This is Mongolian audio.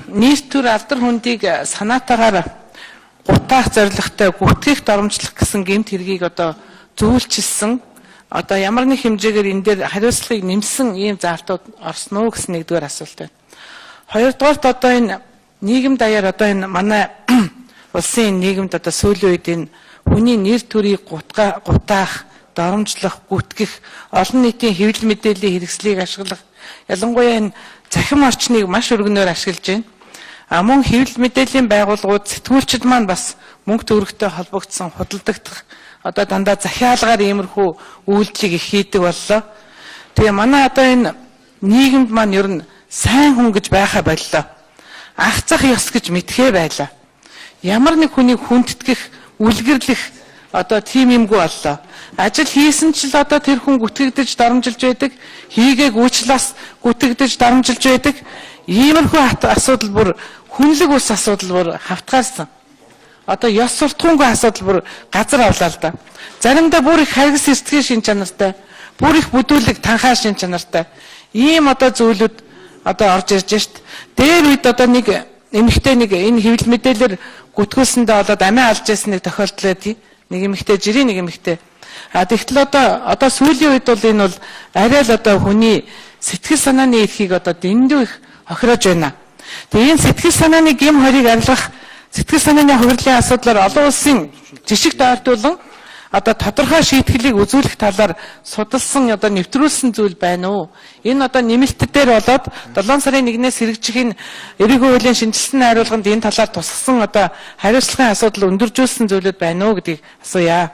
Нэр төр алдар хүндийг санаатаагаар гутаах зорилготой гүтгэх доромжлох гэсэн гэмт хэргийг одоо зөвлөчилсөн, одоо ямар нэг хэмжээгээр энэ дээр хариуцлагыг нэмсэн ийм заалтууд орсон уу гэсэн нэгдүгээр асуулт байна. Хоёрдугаарт, одоо энэ нийгэм даяар, одоо энэ манай улсын нийгэмд одоо сүүлийн үед энэ хүний нэр төрийг гутаах, доромжлох, гүтгэх, олон нийтийн хэвлэл мэдээллийн хэрэгслийг ашиглах, ялангуяа энэ цахим орчныг маш өргөнөөр ашиглаж байна. А мөн хэвлэл мэдээллийн байгууллагууд, сэтгүүлчид маань бас мөнгө төгрөгтэй холбогдсон худалдагдах, одоо дандаа захиалгаар иймэрхүү үйлдэлийг их хийдэг боллоо. Тэгээ манай одоо энэ нийгэмд маань ер нь сайн хүн гэж байхаа боллоо. Ах зах ёс гэж мэдхээ байлаа. Ямар нэг хүнийг хүндэтгэх, үлгэрлэх одоо тийм юмгүй боллоо. Ажил хийсэн ч л одоо тэр хүн гүтгэгдэж, доромжилж байдаг. Хийгээг үйлчлээс гүтгэгдэж, доромжилж байдаг. Иймэрхүү асуудал бүр хүнлэг ус асуудал бүр хавтгаарсан. Одоо ёс суртахуунгүй асуудал бүр газар авлаа л да. Заримдаа бүр их харгас эрсдгийн шин чанартай, бүр их бүдүүлэг танхаа шин чанартай. Ийм одоо зүйлүүд одоо орж ирж шít. Дээр үед одоо нэг эмэгтэй нэг энэ хэвлэл мэдээлэлээр гүтгүүлсэндээ болоод амиа алж ясан нэг тохиолдол байдгийг. Нэг эмэгтэй, жирийн нэг эмэгтэй. А тэгтэл одоо сүүлийн үед бол энэ бол арай л одоо хүний сэтгэл санааны эрхийг одоо дэндүү их хохироож байна. Тэгээ энэ сэтгэл санааны гэм хорийг арилгах, сэтгэл санааны хохирлын асуудлаар олон улсын жишг дойрдуулан одоо тодорхой шийтгэлийг үзүүлэх талаар судалсан, одоо нэвтрүүлсэн зүйл байна уу? Энэ одоо нэмэлт дээр болоод 7 сарын 1-ээс хэрэгжих энэ эрүүгийн хуулийн шинжилсэн найруулганд энэ талаар тусгасан одоо хариуцлагын асуудал өндөржүүлсэн зүйлүүд байна уу гэдгийг асууя.